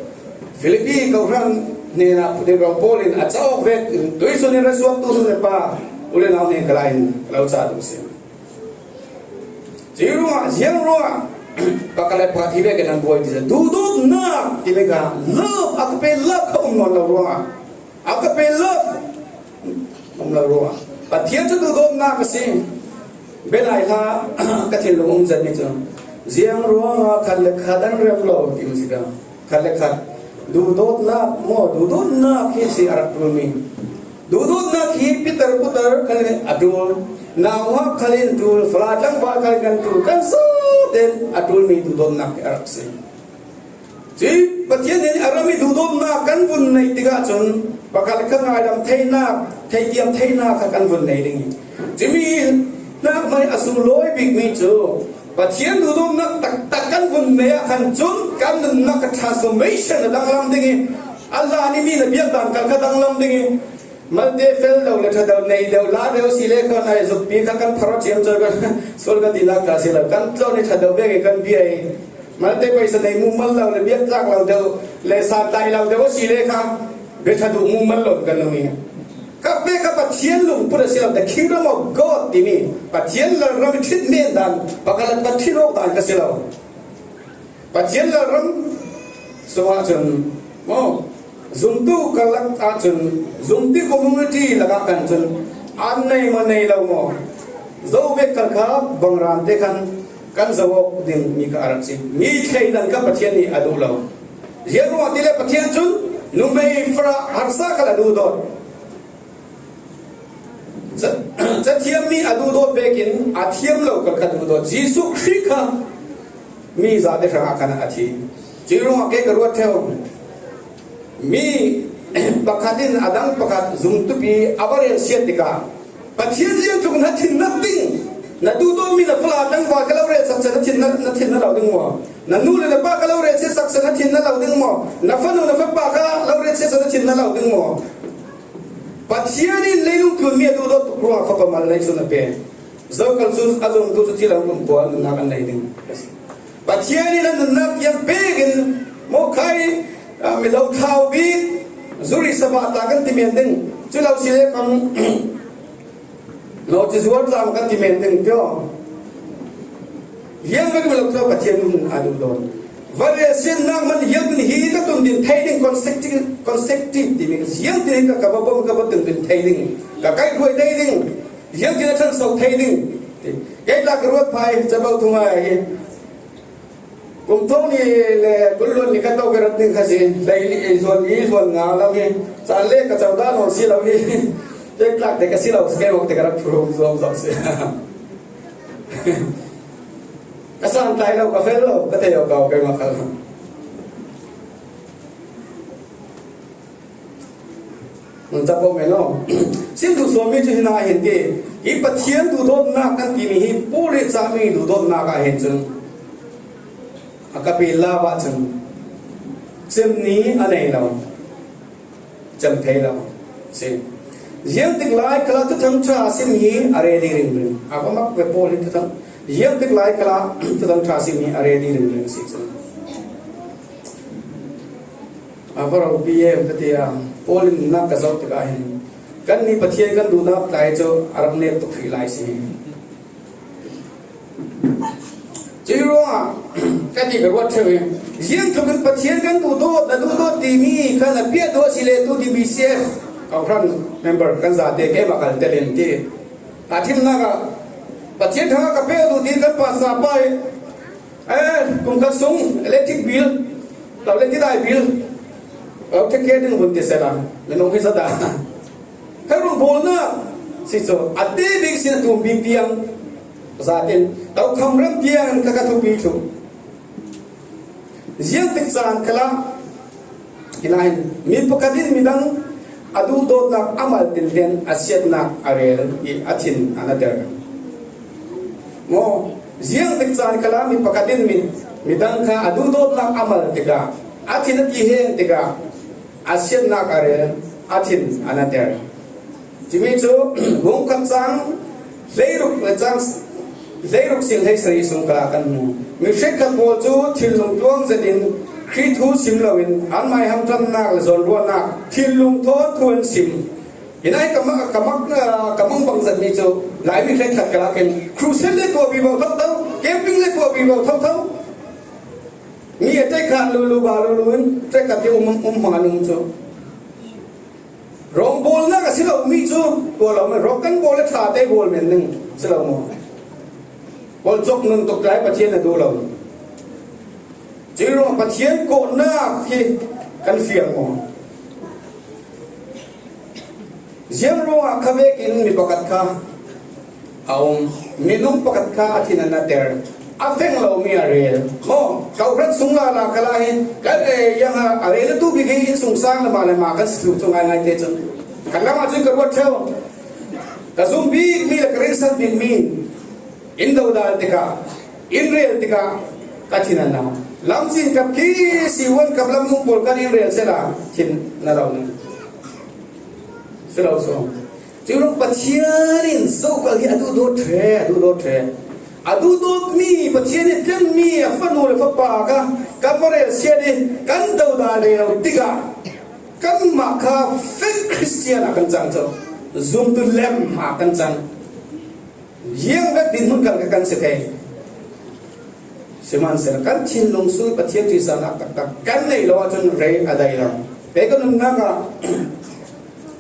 Philippi kohran hnenah Tirhkoh Paul in a cawk vek in, tuisun in ra suaktu nu le pa, u le nau hnen ka la in ka lo cah duh si. Cuih ruangah, ziang ruangah pakhat le pakhat hi vekin an buai ti, duhdawtnak timi kha, love, agape love kha um nawn lo ruangah, agape love um lo ruangah, Pathian cu duhdawtnak a si. Belai hla ka thinlung um zetmi cu, ziang ruangah khat le khat an rem lo timi si ka. Khat le khat duhdawtnak maw, duhdawtnak hi si a rak ṭulmi. Duhdawtnak hi Peter putar khalin a ṭul, nauhak khalin ṭul, fala tlangval khalin kan ṭul, kan zaten a ṭulmi duhdawtnak hi a rak si. Cuih Pathian in a rami duhdawtnak kan vun neih tikah cun pakhat le khat ngaidam theinak, theitiam theinak kha kan vun nei ding hi. Cumi nak mai a sunglawi bikmi cu Pathian duhdawtnak taktak kan vun nei ah khan cun kan nunnak kha transformation a danglam ding hi. A hlan i mi na biak dan kal kha danglam ding hi. Malte fel lo le ṭha deuh, nei deuh, la deuh si le khan ai zukpi kha kan phar aw ciamco kan sual kan tinak ta si lo. Kan tlawm i ṭha deuh vek i kan bia i malte paisa nei mumal lo le biak tlak lo deuh le santlai lo deuh a si le kha biaṭha duh mumal lo kan nung i. Ka pek a Pathian lungput a si lo, the kingdom of God timi Pathian lalram i ṭhit men dan, pakhat le pakhat ṭhit awk dan ka si lo. Pathian lalram sungah cun, maw, zumtu karlak ah cun, zumtu community lakah kan cun, an nei maw, nei lo maw, zo vek kal kha bangrante khan kan zo awk ding mi kha a rak si. Mi thleidan kha Pathian nih a duh lo. Ziang ruangah ti le Pathian cun numei fara harsa khal a duhdawt. Ca-, cathiammi a duhdawt vekin a thiam lo kal kha duhdawt. Jesuh Khrih kha mi zate hrangah khan a thi. Cuih ruangah kei ka ruat ṭheu. Mi pakhat in a dang pakhat zumtupi a va relsiat tikah Pathian ziangtluk na thin na ding, na duhdawtmi na fala tlangval ka lo relsak cun na thin na, na thin na lo ding maw? Na nu le na pa ka lo relsiatsak cun na thin na lo ding maw? Na fanu na fapa ka lo relsiat cun na thin na lo ding maw? Pathian in leilung tlunmi a duhdawt tuk ruangah fapa mal nei cun a pe. Zokal cu a zumtu cu thil an kumkhua nunnak an nei ding. Pathian in a nunnak tiang pekin mawhkhai, ah, mi lo thlau bik, zuri sabah tla kan ti men ding. Cu lo si le khan, lo ci zuar tla kan ti men ding tio. Ziang vek mi lo thlau Pathian nun a duh dawn. Va relsiatnak man ziangtin hi ka tundin thei ding, constructive, constructive timi ziangtin hi ka, ka va bawm, ka va tundin thei ding, ka kaihruai thei ding, ziangtin a ṭhanso thei ding. Kei tla ka ruat phai, capo thungai hi. Kum thong ni le kul luan ni ka to ka rat ding kha si. Lei ni, eh, zuan ni, zuan nga lam hi. Caan le ka caudah nawn si lo hi. Pek tlak te ka si lo, si kei awk te ka rak phurung zuam zam si. Ka santlai lo, ka fel lo, ka thei awk, ka awk, keimah khal. Nung capo men aw. Sim duh sualmi cu hinah hin ti. Hi Pathian duhdawtnak kan timi hi Paul ih cahmi duhdawtnak ah hin cun a ka pe lava cun cem ni a nei lo. Cem thei lo. Si. Ziangtik lai khalah Thuthang ṭha sim hi a ready ringring. A va mak ve Paul hi Thuthang. Ziangtik lai khalah Thuthang ṭha sim hi a ready ringring si cun. A va ropi em ka ti a, Paul in nak ka zoh tikah hin, kannih Pathian kan duhnak tlai cu a rak net tuk hrih lai si. Cuih ruangah ka ti ka ruat ṭheu i, ziangtluk in Pathian kan duhdawt, na duhdawt timi kha na piah duh a si le tu ti B C F, kawhhran member kan zate keimah kal tel in ti. Tahṭhimnak ah Pathian ṭhangah ka pek duh ti kan pastor pa i, eh, kum khat sung electric bill, lo le tidai bill, lo ṭheke ding vun ti sela, minung hi zat ah. Kha rungbawlnak si cu a te bik sin a tum bik tiang zaten tokham ram tiang in ka ka thupi thluh. Ziangtik caan khalah hinah hin mi pakhat in midang a duhdawtnak a mal tinten a siatnak a rel i a thin a na ter. Maw, ziangtik caan khalah mi pakhat in mi, midang kha a duhdawtnak a mal tikah, a thin a ti heng tikah a siatnak a rel, a thin a na ter. Cumi cu bung khat cang hleiruk le cang hleiruk sin hleisarih sung kha kan hmu. Mi hrekkhat pawl cu thinlung tluang zetin Khrih thu sim loin anmai hamṭamnak le zawnruahnak thinlung thawn thu an sim. Hi nai ka ma-, ka mak, ah, ka mang bangzat mi cu Laimi hrekkhat ka lak in crusade le tuah vivo thotho, camping le tuah vivo thotho. Mi a ṭekkhan lulu ba lulu in ṭekkat hi um, um hmang an um cu. Rawngbawlnak a si lomi cu tuah lo maw, rawk kan bawl le ṭha te bawl men ning si lo maw? Bawl cawk nun tuk lai Pathian na duh lo. Cuih ruang Pathian kawhnak hi kan fiang maw? Ziang ruangah kha vekin mi pakhat kha a um. Minung pakhat kha a thin a nater. A feng lomi a rel. Maw, kawhhran sung lala kha lai hi, kan, eh, yang a, a rel tu bik hi innsungsang le mah le mah kan si thluh cu ngaingai te cun. Kan lam ahcun ka ruat ṭheu. Ka zumh bikmi le ka rinsan bikmi in dodal tikah, in rel tikah ka thin a na. Lamcin kap khi si uan kap lam hmuh pawl kan in rel sehla thin na lo ning. Si lo sawm. Cuih ruang Pathian in zokhal hi a duhdawt ṭhe, a duhdawt ṭhe. A duhdawtmi Pathian in ṭenmi a fanu le fapa kha kan va relsiat i kan dodal rero tikah kanmah kha fake Christian ah kan cang cu. Zumtu lem ah kan cang. Ziang vek dinhmun kal kha kan si thei. Sihmanhsehlaw kan thinlung sung Pathian ṭihzahnak taktak kan neih lo ahcun rei a dai lo. Kei ka nunnak ah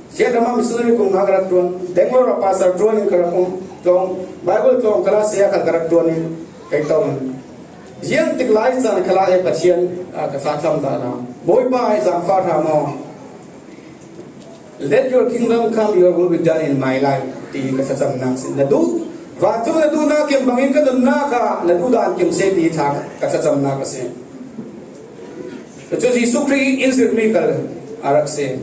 Siaṭamah missionary kum nga ka rak ṭuan, Bangalore ah pastor ṭuan in ka rak um, tlawng, Bible tlawng kala saya khat ka rak ṭuan in kei tong. Ziang tik lai caan khalah he Pathian, ah, ka thlahthlam ta hna. Bawipa he zaangfah hram aw. Let your kingdom come, your will be done in my life, ti ka thlacamnak a si. Na duh, vancung na duhnak kim bangin ka nunnak ah na duhdan kim seh, ti tha ka thlacamnak a si. Cucu Jesuh Khrih in zirhmi kal a rak si.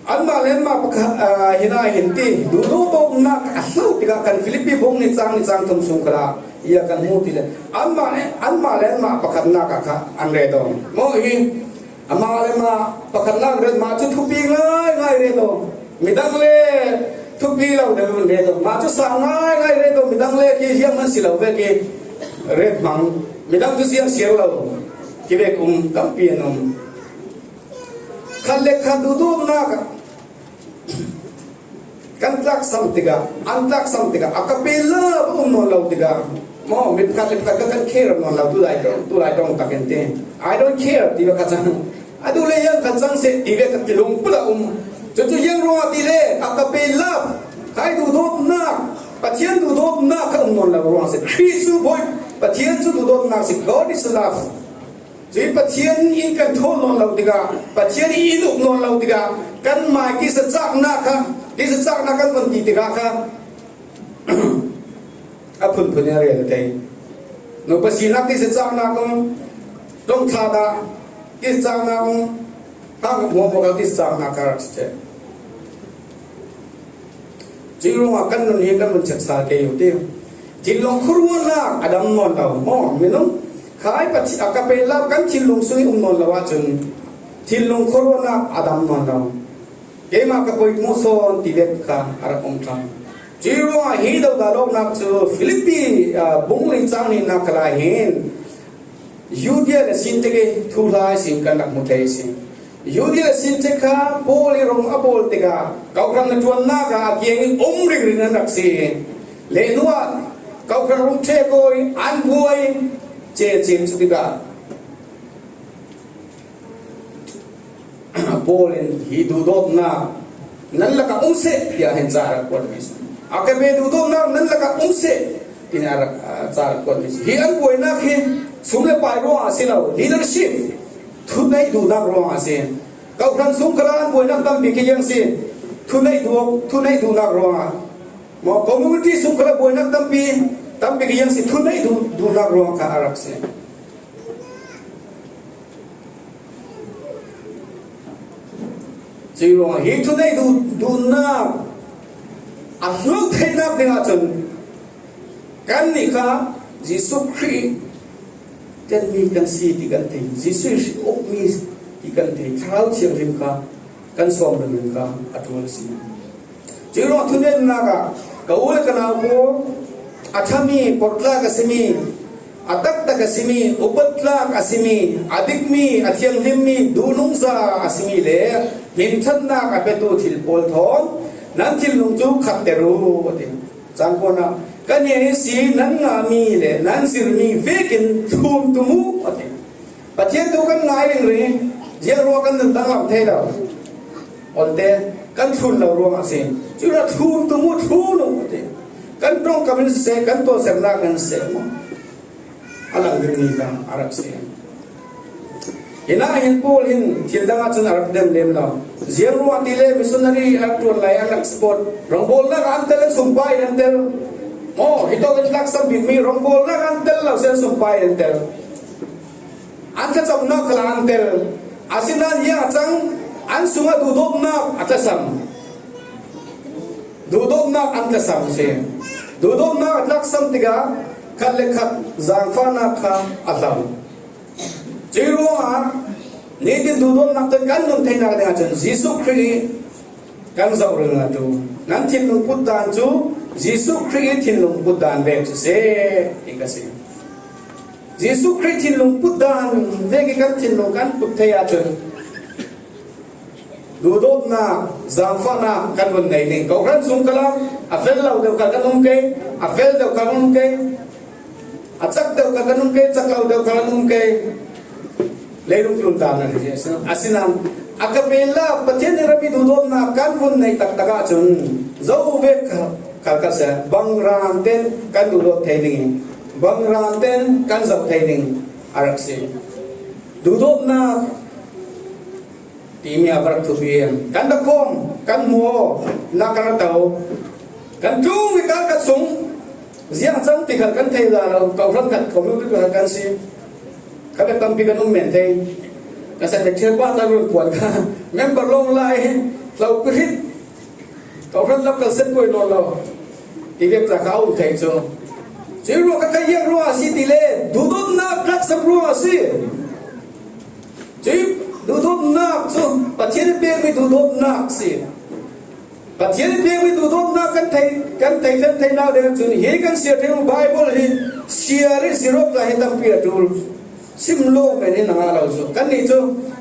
Anmah le anmah pakhat, ah, hin ah hin ti, duhdawtnak a hlo tikah kan Filipi bung nih cang nih cang thum sung khalah ia kan hmuh ti le anmah le, anmah le anmah pakhatnak ah kha an ret aw. Maw hi, amah le mah pakhatnak ret, mah cu thupi ngaingai ret aw. Midang le thupi lo deuh in ret aw. Mah cu sang ngaingai ret aw. Midang le khi ziang man si lo ve khi ret hmang. Midang cu ziang siar lo. Kivek um tampi an um. Khat le khat duhdawtnak ah kan tlaksam tikah, an tlaksam tikah, agape love a um nawn lo tikah, maw, mi pakhat le pakhat kha kan care nawn lo, tulai ṭong, tulai ṭong takin ti. I don't care, ti ve kha cang. A duh le hiam kha cang seh, ti ve kha ti lungput a um. Cucu ziang ruangah ti le, agape love, kha i duhdawtnak, Pathian duhdawtnak kha um nawn lo ruang a si. Khrih cu Bawi, Pathian cu duhdawtnak a si. God is love. Cuih Pathian in kan ṭhawl nawn lo tikah, Pathian in in uk nawn lo tikah, kan mai tisa caknak kha, tisa caknak kan vun ti tikah kha, a phunphun in a rel a tei. Nupa sinak tisa caknak um, ṭongṭha dah tisa caknak um, hang hmuahhmuah kal tisa caknak kha a rak si ṭheh. Cuih ruangah kan nun hi kan vun check sal ke u ti. Thinlung khuaruahnak a dam nawn lo maw? Minung khai Pathian, agape love kan thinlung sung i um nawn lo ahcun thinlung khuaruahnak a dam nawn lo. Keimah ka poih hmuh sawn ti vek kha a rak um ṭhan. Cuih ruangah hi dodal awknak cu Filipi, ah, bung li cang hnihnak kha lai hin Judea le Sintik i thuhla ihsin kan rak hmu thei a si. Judea le Sintik kha Paul i rum a bawl tikah kawhhran hnaṭuannak ah a kiang i um ringring an rak si. Le hnuah kawhhran rum ṭhekawi an buai cecin cu tikah Paul in hi duhdawtnak nan lakah um seh, tiah hin ca a rak kuatmi si. Agape duhdawtnak nan lakah um seh, tiah a rak, ah, ca a rak kuatmi si. Hi an buainak hi sum le pai ruangah a si lo, leadership, thuneih duhnak ruangah a si. Kawhhran sung khalah an buainak tampi khi ziang si, thuneih duh, thuneih duhnak ruangah. Maw, community sung khalah buainak tampi, tampi khi ziang si, thuneih duh, duhnak ruangah kha a rak si. Cuih ruangah hi thuneih duh, duhnak a hloh theihnak ding ahcun kannih kha Jesuh Khrih ṭenmi kan si ti kan thei, Jesuh ih hrilh awkmi ti kan thei, Thlarau Thianghlim kha kan sawm ringring kha a ṭuan a si. Cuih ruangah thuneihnak ah ka u le ka nau pawl, a ṭhami, porhlawtnak a simi, a taktak a si mi, upat tlak a si mi, a dik mi, a thianghlim mi, duhnungza a si mi le hminthannak a petu thil pawl thawn nan thinlung cu khatter u, a ti. Cang kuan ah, "Ka hnen ihsi nan ngahmi le nan zirmi vekin thlum tum u," a ti. Pathian thu kan ngai ringring i ziang ruangah kan nun danglam thei lo. Awlte kan thlun lo ruangah a si. Culah thlum tum u, thlun u, a ti. Kan ṭongkam in siseh, kan tualsernak in siseh maw, a lang dingmi kha a rak si. Hinah hin Paul hin thil dang ahcun a rak dem lem lo. Ziang ruangah ti le missionary a rak ṭuan lai an rak support. Rawngbawlnak ah an tel, an sumpai in an tel. Maw, hitawk in tlaksam bikmi rawngbawlnak ah an tel lo seh, an sumpai in an tel. An thlacamnak khal ah an tel. Asinain ziang a cang, an sungah duhdawtnak a tlasam. Duhdawtnak an tlasam si. Duhdawtnak a tlaksam tikah khat le khat zaangfahnak kha a hlam. Cuih ruangah nitin duhdawtnak tein kan nun theinak ding ahcun Jesuh Khrih i kan zoh ringring a ṭul. Nan thinlung put dan cu Jesuh Khrih i thinlung put dan vek cu si, ti ka si. Jesuh Khrih thinlung put dan vek i kan thinlung kan put thei ahcun duhdawtnak, zaangfahnak kan vun nei ding. Kohhran sung khalam a fel lo deuh kha kan um ke, a fel deuh kha kan um ke, a cak deuh kha kan um ke, cak lo deuh kha kan um ke. Leilung tlundan a si. Asinain a ka vela Pathian in rami duhdawtnak kan vun neih taktak ahcun zo vek kha, kha, kha seh, bangran tein kan duhdawt thei ding i bangran tein kan zoh thei ding a rak si. Duhdawtnak timi a va rak thupi. Kan dakhawm, kan hmu aw, nak kan ra to. Kan ṭung i kalkat sung ziang cang ti khal kan thei dah lo. Kohhran khat community khat kan si. Kha vek tampi kan um men thei. Kan secretary pa ta run puan kha member lawng lai, hlo pihrit. Kohhran lam kan set kuai nawn lo. Ti vek ta kha a um thei cu. Cuih ruangah ka, ka ziang ruangah a si ti le duhdawtnak tlaksam ruangah a si. Cuih duhdawtnak cu Pathian i pekmi duhdawtnak si. Pathian i pekmi duhdawtnak kan thei, kan thei fian theinak ding cun hi kan siar ṭheu Baibal hi siar i zirh awk tla hi tampi a ṭul. Sim lawng men hi na ngah lo cu. Kannih cu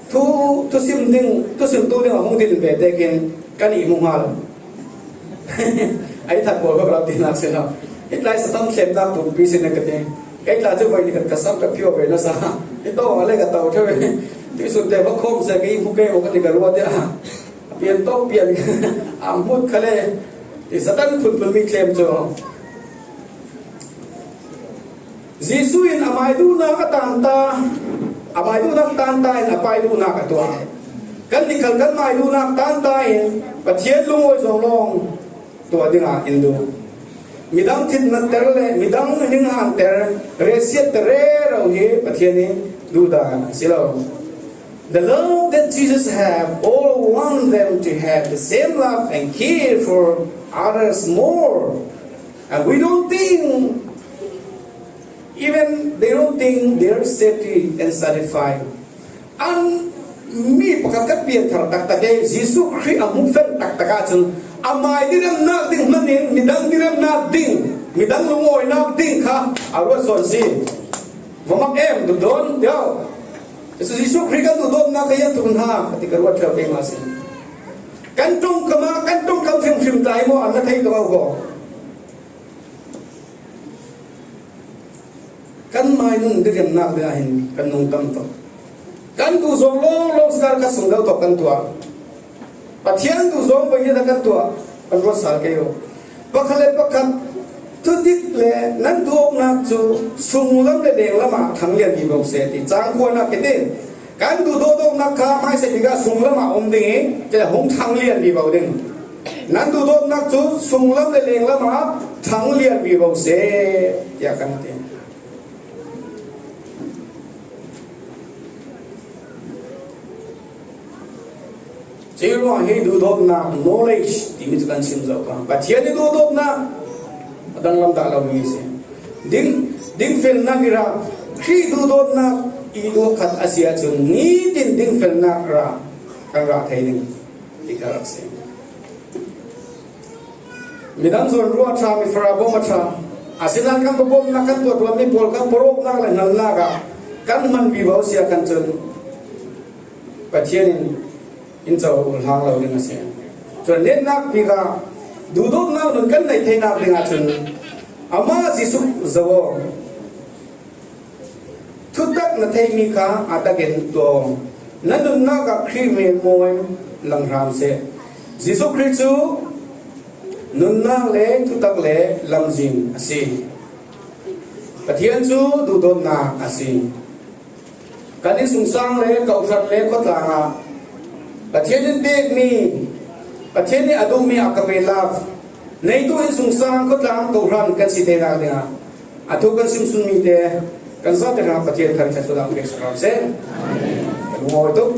thu, thusim ding, thusimtu ding a hung din ve tekin kan i hmu hnga lo. A i that pawl bak lo tinak si lo. Hi tlai satam thlemnak tumpi si na ka ti. Kei tla cu voi ni khat ka sam ka phio ve nasa. Hi tawng a le ka to ṭheu ve. Tuisun te va khawm se ka i hmu kei maw ka ti ka ruat tiah. A pian tawk pian a hmut kha le. Ti Satan phunphun mi thlem cu. Jesuh in a mai duhnak a tanta, a mai duhnak tanta in a pai duhnak a tuah. Kan nikhal kan mai duhnak tanta in Pathian lungawi zong lawng tuah dingah in duh. Midang thitnatter le midang ninghanter, resiatter rero hi Pathian i duhdan a si lo. The love that Jesus have, all want them to have the same love and care for others more. And we don't think, even they don't think their safety can satisfy. An mi pakhat kan pianthar taktak i Jesuh Khrih a hmuhfeng taktak ahcun amai diremnak ding hmanin midang diremnak ding, midang lungawinak ding kha a ruat sawn si. Va mak em, dupdawn tiau. Jesuh Khrih kan duhdawtnak ka hian tuk hna, ka ti ka ruat ṭheu keimah si. Kan ṭongkam ah, kan ṭongkam hrimhrim tlai maw an na thei tuk ko. Kan mai nun diremnak ding ah hin kan nung tam tuk. Kan duh zawng lawnglawng si kar khat sung deuh tawh kan tuah. Pathian duh zawng voi nih kan tuah, kan ruat sal kei u. Pakhat le pakhat thudik le nan duhawknak cu sunglam le lenglam ah ṭhanglian vivo seh ti cang khuanak hi tin. Kan duhdawtawknak kha hmaisabik ah sunglam ah um ding i, cun hung ṭhanglian vivo ding. Nan duhdawtnak cu sunglam le lenglam ah ṭhanglian vivo seh, tiah kan ti. Cuih ruang hi duhdawtnak, knowledge, timi cu kan chim zo ko. Pathian i duhdawtnak a danglam dah lomi a si. Ding, dingfelnak i rah, Khrih duhdawtnak i duh khat a si ahcun nitin dingfelnak rah kan rah thei ding ti ka rak si. Midang zawn ruah a ṭha, mi farah bawm a ṭha, Asinain kan pawlna, kan tuahtuahmi pawl kha pawlna le hnalna ah kan hman vivo si ahih manin Pathian in in co hlang lo ding a si. Cun netnak bik ah duhdawtnak nun kan neih theinak ding ahcun amah Jesuh zoh aw. Thutak na theihmi kha a takin tuah aw. Na nunnak ah Khrih mel mawi lang hram seh. Jesuh Khrih cu nunnak le thutak le lamzin a si. Pathian cu duhdawtnak a si. Kan innsungsang le kawhhran le khuatlang ah Pathian in pekmi, Pathian nih a duhmi agape love neitu innsungsang, khuatlang, kawhhran kan si theinak dingah a thu kan simsunmi te kan zate hrangah Pathian thar ṭha sualnak pek sawh seh. Kan lungawi tuk.